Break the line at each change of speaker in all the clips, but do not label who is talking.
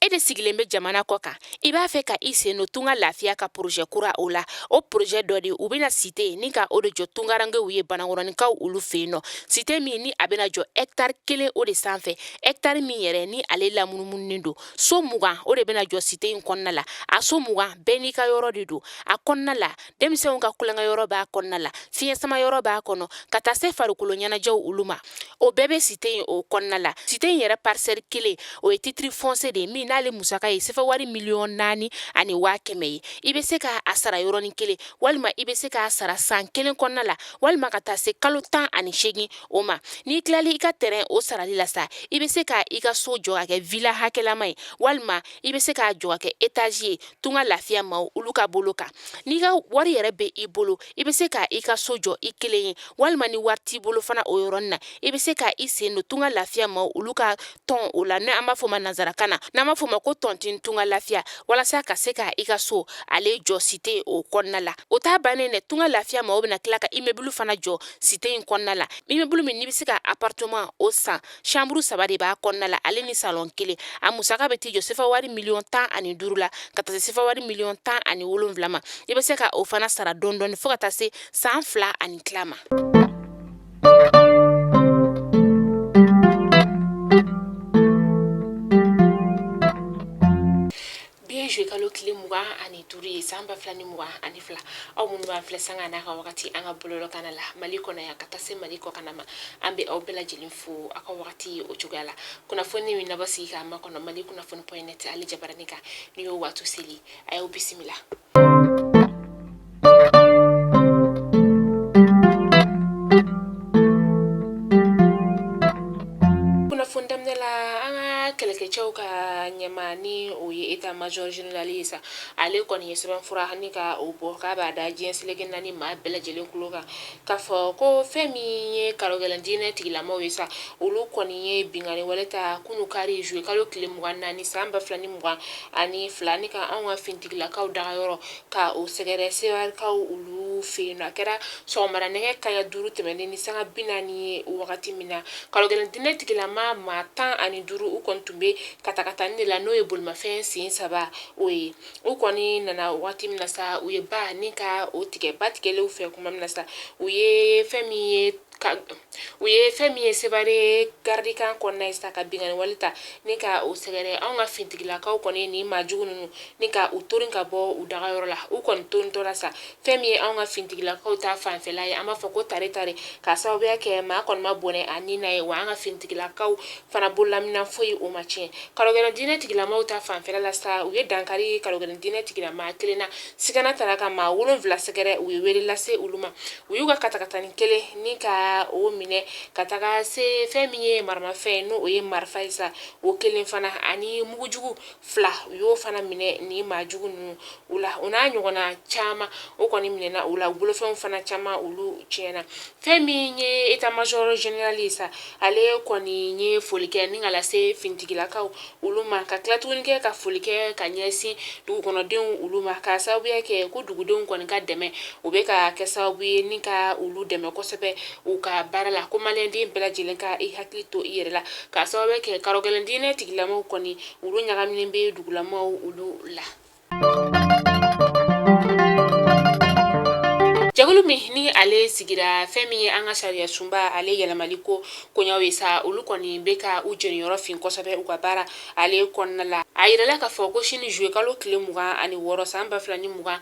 E de sigilen bɛ jamana kɔ kan, i b'a fɛ ka i sen don Tunga Lafiya ka projet kura o la. O projet dɔ de, u bɛna cité ni ka o de jɔ tungarankew ye, Banankɔrɔninkaw olu fɛ yen nɔ. Cité min ni a bɛna jɔ hectare 1 o de sanfɛ, hectare min yɛrɛ ni ale lamunumununen don. So 20 o de bɛna jɔ cité in kɔnɔna la. A so 20 bɛɛ n'i ka yɔrɔ de don a kɔnɔna la. Denmisɛnw ka tulonkɛ yɔrɔ b'a kɔnɔna la, fiɲɛ sama yɔrɔ b'a kɔnɔ, ka taa se farikolo ɲɛnajɛw olu ma. O bɛɛ bɛ cité in o kɔnɔna la. Cité in yɛrɛ parcelle 1, o ye titre foncier de ye min n'ale musaka ye sefa wari 4,1 miliyɔn ye. I bɛ se k'a sara yɔrɔnin kelen, walima i bɛ se k'a sara san 1 kɔnɔna la, walima ka taa se kalo 18 o ma. N'i tilali i ka terrain o sarali la sa, i bɛ se ka i ka so jɔ ka kɛ villa hakɛlama ye, walima i bɛ se k'a jɔ ka kɛ étage ye. Tunga Lafiya maaw olu ka bolo kan, n'i ka wari yɛrɛ bɛ i bolo, i bɛ se ka i ka so jɔ i kelen ye, walima ni wari t'i bolo fana, o yɔrɔnin na, i bɛ se ka i sen don Tunga Lafiya maaw olu ka tɔn o la, n'an b'a fɔ ma nansarakan na, n'an b'a fɔ ma ko tontine Tunga Lafiya, walasa ka se ka i ka so ale jɔ cité o kɔnɔna la. O t'a bannen dɛ. Tunga Lafiya maaw bɛna tila ka immeuble fana jɔ cité in kɔnɔna la, immeuble min n'i bɛ se ka appartement o san, chambre 3 de b'a kɔnɔna la, ale ni salon 1. A musaka bɛ t'i jɔ sefa wari 15 miliyɔn la, ka taa se sefa wari 17 miliyɔn ma. I bɛ se ka o fana sara dɔɔni dɔɔni fo ka taa se san 2 ani tila ma. Bi ye juillet kalo tile 25 ye, san 2022. Aw minnu b'an filɛ sanga n'a ka wagati an ka bɔlɔlɔ kan la, Mali kɔnɔ yan ka taa se Mali kɔkan ma, an bɛ aw bɛɛ lajɛlen fo aw ka wagati o cogoya la. Kunnafoni min nabɔ sigi k'a makɔnɔ Mali kunnafoni point net ale jabaranin kan, n'i y'o waati seli, a y'aw bisimila. Kunnafoni daminɛ la, an ka kɛlɛkɛcɛw ka ɲɛmaa, ni o ye état major général ye sa, ale kɔni ye sɛbɛnfura ni ka o bɔ k'a b'a da diɲɛ seleke naani maa bɛɛ lajɛlen tulo kan, k'a fɔ ko fɛn min ye karogɛlɛn diinɛ tigilamaw ye sa, olu kɔni ye binkanni wale ta kunu kari juillet kalo tile 24 san 2022, ni ka anw ka finitigilakaw dagayɔrɔ ka o sɛgɛrɛ Sewarekaw olu fɛ yen nɔ. A kɛra sɔgɔmada nɛgɛ kanɲɛ 5 tɛmɛnen ni sanga 40 ye wagati min na, karogɛlɛn diinɛ tigilama maa 15, u kɔni tun bɛ katakatani de la, n'o ye bolimafɛn sen 3 o ye. U kɔni nana wagati min na sa, u ye ba ni ka o tigɛ. Ba tigɛlenw fɛ kuma min na sa, u ye fɛn min ye Sevare garidikan kɔnɔna ye sa, ka binkanni wale ta ni ka o sɛgɛrɛ. Anw ka finitigilakaw kɔni ni maa jugu ninnu ni ka u torin ka bɔ u dagayɔrɔ la. U kɔni torintɔ la sa, fɛn min ye anw ka finitigilakaw ta fanfɛla ye, an b'a fɔ ko tare tare, k'a sababuya kɛ maa kɔni ma bɔnɛ a ni na ye wa. An ka finitigilakaw fana bololaminɛn foyi o ma tiɲɛ. Karogɛlɛn diinɛ tigilamaw ta fanfɛla la sa, u ye dankari karogɛlɛn diinɛ tigilama 1 na. Sigana taara ka maa 7 sɛgɛrɛ. U ye wele lase olu ma. U y'u ka katakatani 1 ni ka o minɛ, ka taga se fɛn min ye maramafɛn, n'o ye marifa ye sa, o 1 fana ani mugujugu 2, u y'o fana minɛ ni maa jugu ninnu u la. O n'a ɲɔgɔnna caman, o kɔni minɛna u la. U bolofɛnw fana caman olu tiɲɛna. Fɛn min ye état major général ye sa, ale kɔni ye foli kɛ ni ka lase finitigilakaw olu ma, ka tila tuguni kɛ ka foli kɛ ka ɲɛsin dugukɔnɔdenw olu ma, k'a sababuya kɛ ko dugudenw kɔni ka dɛmɛ o bɛ ka kɛ sababu ye ni ka olu dɛmɛ kosɛbɛ u ka baara la. Ko maliyɛnden bɛɛ lajɛlen ka i hakili to i yɛrɛ la, k'a sababuya kɛ karogɛlɛn diinɛ tigilamaw kɔni olu ɲagaminen bɛ dugulamaw olu la. Jɛkulu min ni ale sigira fɛn min ye an ka sariya sunba ale yɛlɛmali ko koɲaw ye sa, olu kɔni bɛ ka u jeniyɔrɔ fin kosɛbɛ u ka baara ale kɔnɔna la. A yirala k'a fɔ ko sini juillet kalo tile 26 san 2022,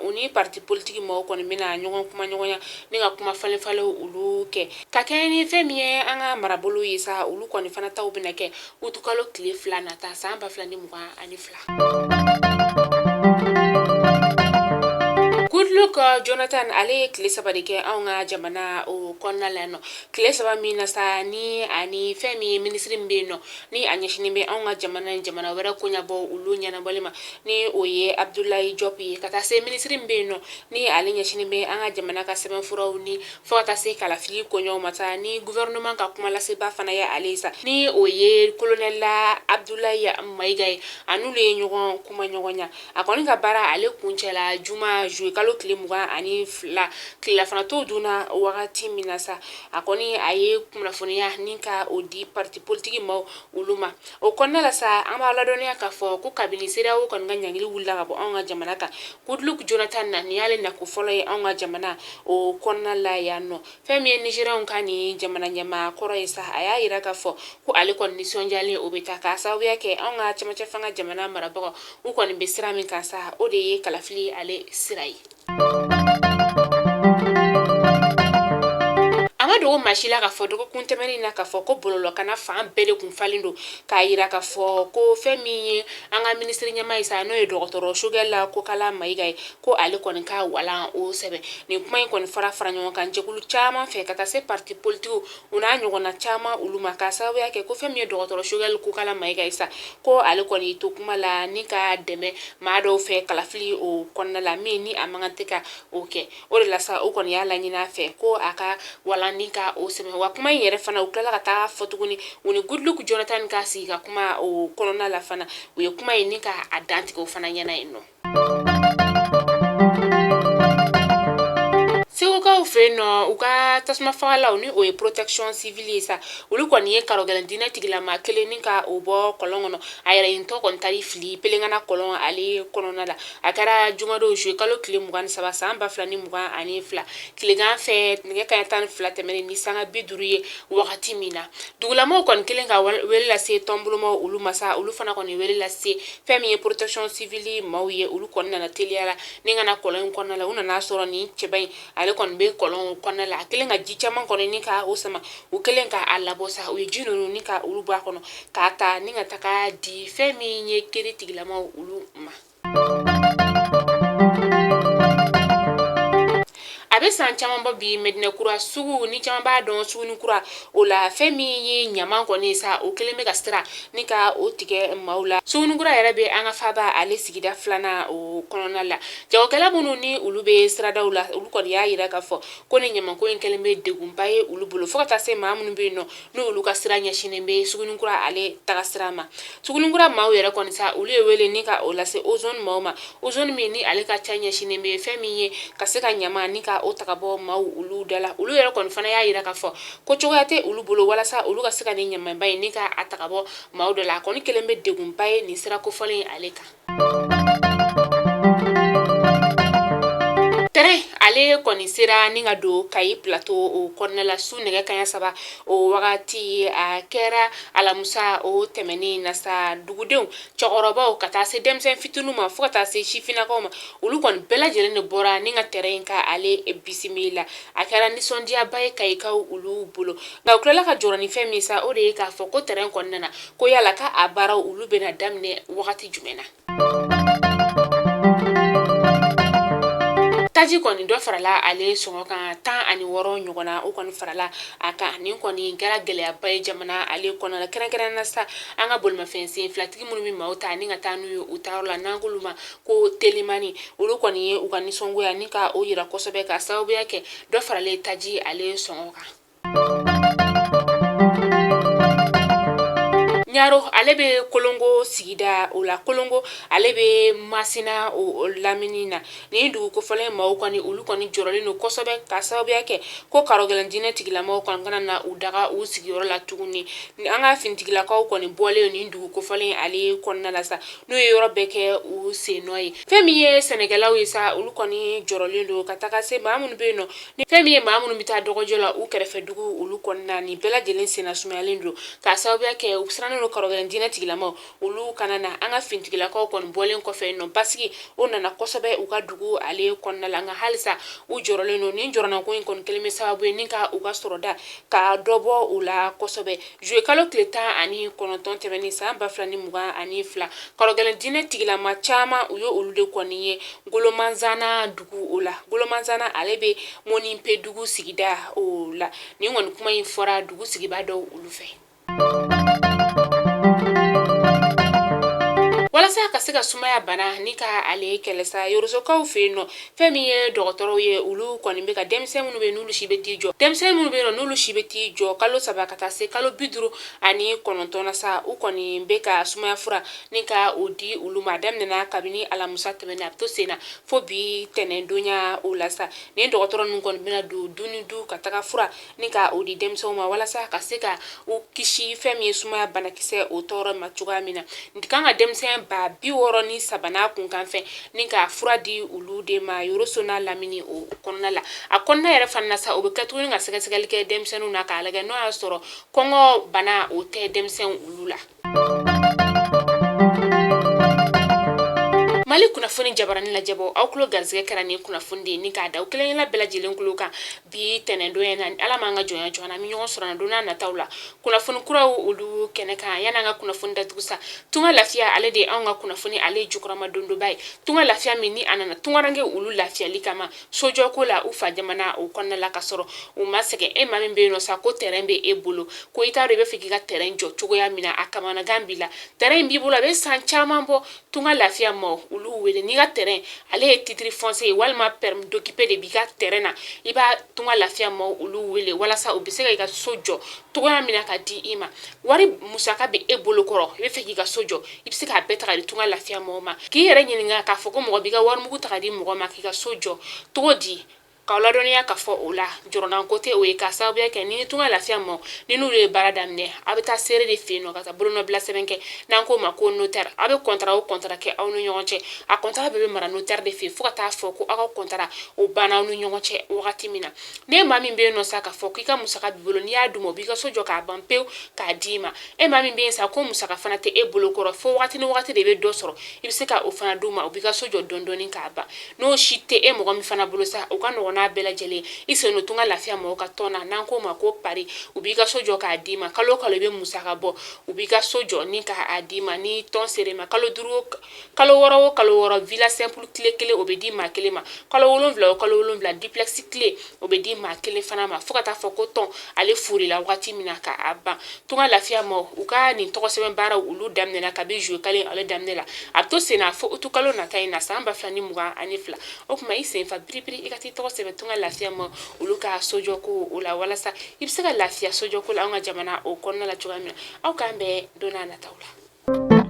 u ni parti politique maaw kɔni bɛna ɲɔgɔn kuma ɲɔgɔnya ni ka kuma falen falenw olu kɛ, ka kɛɲɛ ni fɛn min ye an ka marabolo ye sa. Olu kɔni fana taw bɛna kɛ utukalo tile 2 nata san 2022. Goodluck Jonathan, ale ye tile 3 de kɛ anw ka jamana o kɔnɔna la nɔ. Tile 3 min na sa, ni ani fɛn min ye minisiri min bɛ yen nɔ, ni a ɲɛsinnen bɛ anw ka jamana ni jamana wɛrɛ koɲɛbɔ olu ɲɛnabɔli ma, ni o ye Abdoulaye Diop ye, ka taa se minisiri min bɛ yen nɔ, ni ale ɲɛsinnen bɛ an ka jamana ka sɛbɛnfuraw ni fo ka taa se kalafili koɲɛw ma sa, ni gouvernement ka kumalaseba fana ye ale ye sa, ni o ye colonel Abdoulaye Mayiga ye, a n'olu ye ɲɔgɔn kuma ɲɔgɔnya. A kɔni ka baara ale kuncɛla juma juillet kalo tile tile 22 tilelafana to dunna wagati min na sa, a kɔni a ye kunnafoniya ni ka o di parti politiki maaw olu ma. O kɔnɔna la sa, an b'a ladɔnniya k'a fɔ ko kabini CEDEAO kɔni ka ɲangili wulila ka bɔ anw ka jamana kan, Goodluck Jonathan na nin y'ale nako fɔlɔ ye anw ka jamana o kɔnɔna la yan nɔ. Fɛn min ye Nigérianw ka nin jamana ɲɛmaa kɔrɔ ye sa, a y'a yira k'a fɔ ko ale kɔni nisɔndiyalen o bɛ taa k'a sababuya kɛ anw ka cɛmancɛ fanga jamana marabagaw u kɔni bɛ sira min kan sa, o de ye kalafili ale sira ye. A ma dogo maa si la k'a fɔ dɔgɔkun tɛmɛnen na k'a fɔ ko bɔlɔlɔkanna fan bɛɛ de kun falen don k'a yira k'a fɔ ko fɛn min ye an ka minisiri ɲɛmaa ye sa, n'o ye dɔgɔtɔrɔ Choguel Kokalla Maïga ye, ko ale kɔni ka walan o sɛbɛn. Nin kuma in kɔni fara fara ɲɔgɔn kan jɛkulu caman fɛ ka taa se parti politikiw u n'a ɲɔgɔnna caman olu ma, k'a sababuya kɛ ko fɛn min ye dɔgɔtɔrɔ Choguel Kokalla Maïga ye sa, ko ale kɔni y'i to kuma la ni ka dɛmɛ maa dɔw fɛ kalafili o kɔnɔna la, min ni a man kan tɛ ka o kɛ. O de la sa, o kɔni y'a laɲini a fɛ ko a ka walan ni ka o sɛbɛn. Wa kuma in yɛrɛ fana, u tilala ka taa fɔ tuguni u ni Goodluck Jonathan ka sigi ka kuma o kɔnɔna la fana, u ye kuma in ni ka a dantigɛ o fana ɲɛna yen nɔ. Segukaw fɛ yen nɔ, u ka tasuma fagalaw ni o ye protection civile ye sa, olu kɔni ye karɔgɛlɛn diinɛ tigilama kelen ni ka o bɔ kɔlɔn kɔnɔ. A yɛrɛ ɲinitɔ kɔni taar'i fili Pelengana kɔlɔn ale kɔnɔna la. A kɛra jumadon juillet kalo tile 23 san 2022 tilegan fɛ, nɛgɛ kanɲɛ 12 tɛmɛnen ni sanga 50 ye wagati min na. Dugulamaw kɔni kelen ka wele lase tɔnbolomaw olu ma sa, olu fana kɔni wele lase fɛn min ye protection civile maaw ye. Olu kɔni nana teliya la ni ka na kɔlɔn in kɔnɔna la. U nana sɔrɔ nin cɛba in ale kɔni bɛ kɔlɔn kɔnɔna la, a kelen ka ji caman kɔni ni ka o sama. U kelen ka a labɔ sa, u ye ji ninnu ni ka olu bɔ a kɔnɔ k'a ta ni ka taga di fɛn min ye kiri tigilamaw olu ma. A bɛ san caman bɔ bi, Medinɛ kura sugu ni caman b'a dɔn suguni kura o la, fɛn min ye ɲaman kɔni sa, o kelen bɛ ka sira ni ka o tigɛ maaw la. Suguni kura yɛrɛ bɛ an ka faaba ale sigida filanan o kɔnɔna la. Jagokɛla minnu ni olu bɛ siradaw la, olu kɔni y'a yira k'a fɔ ko ni ɲamanko in kɛlen bɛ degunba ye olu bolo, fo ka taa se maa minnu bɛ yen nɔ n'olu ka sira ɲɛsinnen bɛ suguni kura ale taga sira ma. Suguni kura maaw yɛrɛ kɔni sa, olu ye wele ni ka o lase Ozone maaw ma. Ozone min ni ale ka ca ɲɛsinnen bɛ fɛn min ye ka se ka ɲama ni ka o ta ka bɔ maaw olu da la. Olu yɛrɛ kɔni fana y'a yira k'a fɔ ko cogoya tɛ olu bolo walasa olu ka se ka nin ɲamanba in ni ka a ta ka bɔ maaw da la. A kɔni kɛlen bɛ degunba ye nin sira kofɔlen ale kan. Tɛrɛn ale kɔni sera ni ka don Kayi Plateau o kɔnɔna la su nɛgɛ kanɲɛ 3 o wagati. A kɛra alamusa o tɛmɛnen na sa. Dugudenw, cɛkɔrɔbaw ka taa se denmisɛn fitininw ma, fo ka taa se sifinnakaw ma, olu kɔni bɛɛ lajɛlen de bɔra ni ka tɛrɛn in ka ale bisimila. A kɛra nisɔndiyaba ye Kayikaw olu bolo. Nka u tilala ka jɔrɔ ni fɛn min sa, o de ye k'a fɔ ko tɛrɛn kɔni nana, ko yala ka a baaraw olu bɛna daminɛ wagati jumɛn na. Taji kɔni dɔ farala ale sɔngɔ kan 16 ɲɔgɔn na, o kɔni farala a kan. Nin kɔni kɛra gɛlɛyaba ye jamana ale kɔnɔ la, kɛrɛnkɛrɛn na sa an ka bolimafɛn sen filatigi minnu bɛ maaw ta ni ka taa n'u ye u taayɔrɔ la, n'an k'olu ma ko telimani. Olu kɔni ye u ka nisɔngoya ni ka o yira kosɛbɛ ka sababuya kɛ dɔ faralen taji ale sɔngɔ kan. Ɲaro ale bɛ Kolongo sigida o la. Kolongo ale bɛ Masina o lamini na. Nin dugu kofɔlen maaw kɔni, olu kɔni jɔrɔlen don kosɛbɛ ka sababuya kɛ ko karɔgɛlɛn diinɛ tigilamaw kɔni kana na u daga u sigiyɔrɔ la tuguni. An ka finitigilakaw kɔni bɔlen nin dugu kofɔlen ale kɔnɔna la sa, n'u ye yɔrɔ bɛɛ kɛ u sennɔ ye. Fɛn min ye sɛnɛkɛlaw ye sa, olu kɔni jɔrɔlen don ka taga se maa minnu bɛ yen nɔ, ni fɛn min ye maa minnu bɛ taa dɔgɔjɔ la u kɛrɛfɛ dugu olu kɔnɔna, nin bɛɛ lajɛlen senna sumayalen don k'a sababuya kɛ u sirannen don karɔgɛlɛn diinɛ tigilamaw olu kana na. An ka finitigilakaw kɔni bɔlen kɔfɛ nɔ, basigi o nana kosɛbɛ u ka dugu ale kɔnɔna la, nka halisa u jɔrɔlen don. Nin jɔrɔnako in kɔni kɛlen bɛ sababu ye ni ka u ka sɔrɔda ka dɔ bɔ u la kosɛbɛ. Juillet kalo tile 19 tɛmɛnen san 2022, karɔgɛlɛn diinɛ tigilama caman, u ye olu de kɔni ye Golomanzana dugu o la. Golomanzana ale bɛ Mɔninpe dugu sigida o la. Nin kɔni kuma in fɔra dugu sigibaa dɔw olu fɛ. Walasa Walasa ka se ka sumaya bana ni ka ale kɛlɛ sa, Yorosokaw fɛ yen nɔ, fɛn min ye dɔgɔtɔrɔw ye, olu kɔni bɛ ka denmisɛn minnu bɛ yen n'olu si bɛ t'i jɔ, denmisɛn minnu bɛ yen nɔ n'olu si bɛ t'i jɔ kalo 3 ka taa se kalo 59 na sa, u kɔni bɛ ka sumaya fura ni ka o di olu ma. A daminɛna kabini alamisa tɛmɛnen, a bɛ to sen na fo bi tɛnɛndonya o la sa. Nin dɔgɔtɔrɔ ninnu kɔni bɛna don du ni du ka taga fura ni ka o di denmisɛnw ma walasa ka se ka u kisi fɛn min ye sumaya banakisɛ o tɔɔrɔ ma cogoya min na. Nin kan ka denmisɛn 63 n'a kunkanfɛn ni ka fura di olu de ma Yoroso n'a lamini o kɔnɔna la. A kɔnɔna yɛrɛ fana na sa, o bɛ kɛ tuguni ka sɛgɛsɛgɛli kɛ denmisɛnninw na k'a lajɛ n'o y'a sɔrɔ kɔngɔ bana o tɛ denmisɛnw olu la. Mali kunnafoni jabarani lajɛbɔ, aw tulo garisɛgɛ kɛra nin kunnafoni de ye ni k'a da aw kelen-kelenna bɛɛ lajɛlen tulo kan bi tɛnɛndon in na. Ala m'an ka jɔnya jɔ an na, an bɛ ɲɔgɔn sɔrɔ don n'a nataw la kunnafoni kuraw olu kɛnɛ kan. Yanni an ka kunnafoni datugu sa, Tunga Lafiya ale de ye anw ka kunnafoni ale jukɔrɔma dondoba ye. Tunga Lafiya min ni a nana tungaranke olu lafiyali kama sojɔko la u fa jamana o kɔnɔna la, ka sɔrɔ u ma sɛgɛn. E maa min bɛ yen nɔ sa ko terrain bɛ e bolo, ko i t'a dɔn i bɛ fɛ k'i ka terrain jɔ cogoya min na, a kamanagan b'i la, terrain b'i bolo a bɛ san caman bɔ, Tunga Lafiya maaw olu wele. N'i ka terrain ale ye titre foncier ye walima permis d'occuper de b'i ka terrain na, i b'a Tunga Lafiya maaw olu wele walasa u bɛ se ka i ka so jɔ cogoya min na ka di i ma. Wari musaka bɛ e bolo kɔrɔ, i bɛ fɛ k'i ka so jɔ, i bɛ se k'a bɛɛ ta ka di Tunga Lafiya maaw ma. K'i yɛrɛ ɲininka k'a fɔ ko mɔgɔ b'i ka warimugu ta ka di mɔgɔ ma k'i ka so jɔ cogo di? K'aw ladɔnniya k'a fɔ o la jɔrɔnanko tɛ o ye, k'a sababuya kɛ ni Tunga Lafiya maaw ni n'olu ye baara daminɛ, aw bɛ taa seere de fɛ yen nɔ ka taa bolonɔbila sɛbɛn kɛ n'an k'o ma ko notaire. Aw bɛ contrat o contrat kɛ aw ni ɲɔgɔn cɛ, a contrat bɛɛ bɛ mara notaire de fɛ fo ka taa fɔ ko aw ka contrat o banna aw ni ɲɔgɔn cɛ wagati min na. Ne maa min bɛ yen nɔ sa k'a fɔ k'i ka musaka b'i bolo, n'i y'a d'u ma u b'i ka so jɔ k'a ban pewu k'a d'i ma. E maa min bɛ yen sa ko musaka fana tɛ e bolo kɔrɔ, fo wagati ni wagati de i bɛ dɔ sɔrɔ, i bɛ se ka o fana d'u ma, u b'i ka so jɔ dɔɔni dɔɔni k'a ban. N'o si tɛ e mɔgɔ min fana bolo sa, o ka nɔgɔn n'a bɛɛ lajɛlen, i sen don Tunga Lafiya mɔgɔw ka tɔn na n'an k'o ma ko PARI, u b'i ka so jɔ k'a d'i ma. Kalo o kalo i bɛ musaka bɔ, u b'i ka so jɔ ni k'a d'i ma. Ni tɔn sera i ma, kalo 5, kalo 6 o kalo 6, villa simple clé kelen o bɛ di maa kelen ma. Kalo 7 o kalo 7, duplex clé o bɛ di maa kelen fana ma, fo ka taa fɔ ko tɔn ale furila wagati min na k'a ban. Tunga Lafiya maaw u ka nin tɔgɔ sɛbɛn baaraw olu daminɛna kabi juillet kalo ale daminɛ la, a bɛ to sen na fo utu kalo nata in na san 2022. O tuma i sen fa biribiri i ka t'i tɔgɔ sɛbɛn Tunga Lafiya maaw olu ka sojɔko o la, walasa i bɛ se ka lafiya sojɔko la anw ka jamana o kɔnɔna la cogoya min na. Aw k'an bɛn don n'a nataw la.